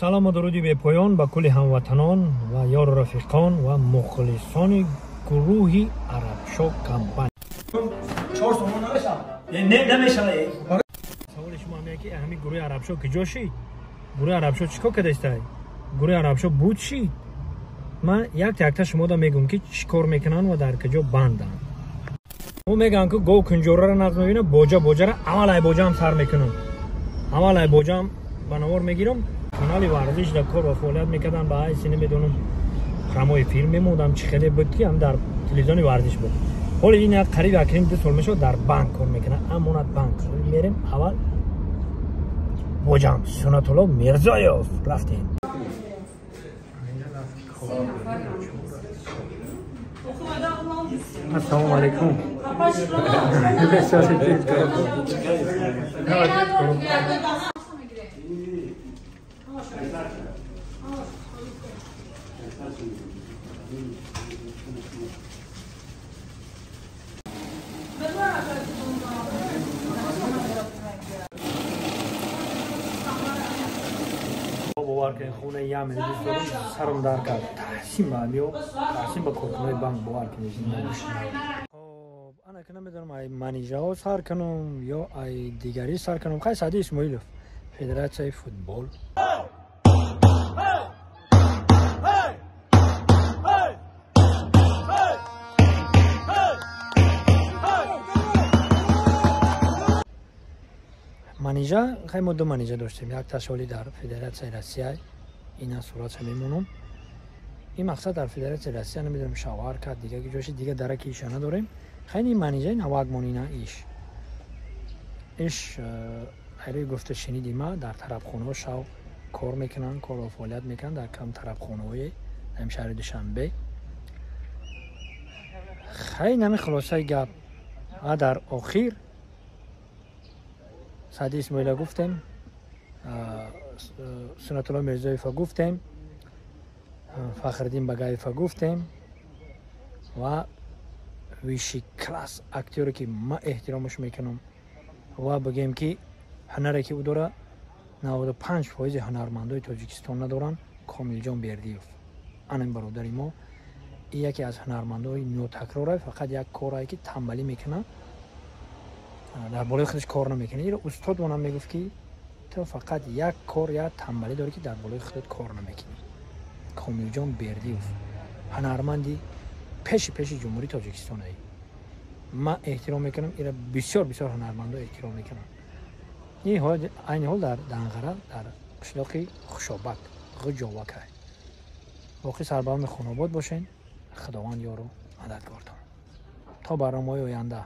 Салом ва дуруди бепоён ба кулли ҳамватанон ва ёру рафиқон ва мухлисони гурӯҳи Арабшо компания. 4 сомон намешавад. Не, намешавад. Саволи шумо ҳамия ки ҳамин гурӯҳи Арабшо куҷо шид? Гурӯҳи Арабшо чӣ кор кардааст? Гурӯҳи Арабшо буд шид? Ман якта якта шумода мегӯм ки чӣ кор мекунанд ва дар куҷо банданд. Мо мегӯям ки гов кунҷораро нағз мебинам, боҷа боҷара аввал ай боҷаам сар мекунам. Аввал ай боҷаам ба навор мегирам. Канали варзиш дар кор ва фаъолият мекардам, ба ҳайси намедонам прямой эфир мемондам, чӣ хеле буд ки ҳам дар телевизиони варзиш буд. Ҳоло ин як қариб якним ду сол мешавад дар банк кор мекунад, Амонат банк. Мерем аввал боҷам Сунатулло Мирзоев рафтем. Ассалому алайкум. Бовар кунед, хонаи як миллион дӯст дорам, сарам дар кард. Таҳсин ба амиё, таҳсин ба коркунои банк, бовар кунед, зинда бошед. Хоб, ана ки намедонам ай манижаҳо сар кунам ё ай дигарӣ сар кунам. Хай, Саъди Исмоилов, Федератсияи футбол. Манижа, хай мо ду манижа доштем. Як ташоли дар Федератсияи Россия, ина суратша мемонам. Ин мақсад дар Федератсияи Россия намедонам шавҳар кард, дига ҷоши дига дараки иша надорем. Хай ин манижа навак монина иш. Иш айрӯи гуфта шуниди ма дар тарабхонаҳо шав кор мекунанд, кору фаъолият мекунанд дар кам тарабхонаҳои дар шаҳри Душанбе. Хай нами хулосаи гап. Ва дар охир Саъди Исмоила гуфтем, Сунатулло Мирзоева гуфтем, Фахриддин Багаева гуфтем ва виши класс актёре ки ман эҳтиромаш мекунам ва бигӯем ки ҳунаре ки ӯ дора 95% ҳунармандои Тоҷикистон надоранд, Комилҷон Бердиев. Ана ин бародари мо яке аз ҳунармандои нотакрора, фақат як корае ки тамбалӣ мекунад, дар болои худаш кор намекунад. Иро устод монам мегуфт ки ту фақат як кор, як тамбалӣ дорӣ ки дар болои худат кор намекунӣ. Комилҷон Бердиев ҳунарманди пеши пеши Ҷумҳурии Тоҷикистон ай. Ман эҳтиром мекунам, ира бисёр бисёр ҳунармандо эҳтиром мекунам. Ин айни ҳол дар Данғара, дар қишлоқи Хушобак, Ғуҷовак ай. Боқӣ сарбаланди хонобод бошен, Худованд ёру мададгортон. То барномаҳои оянда.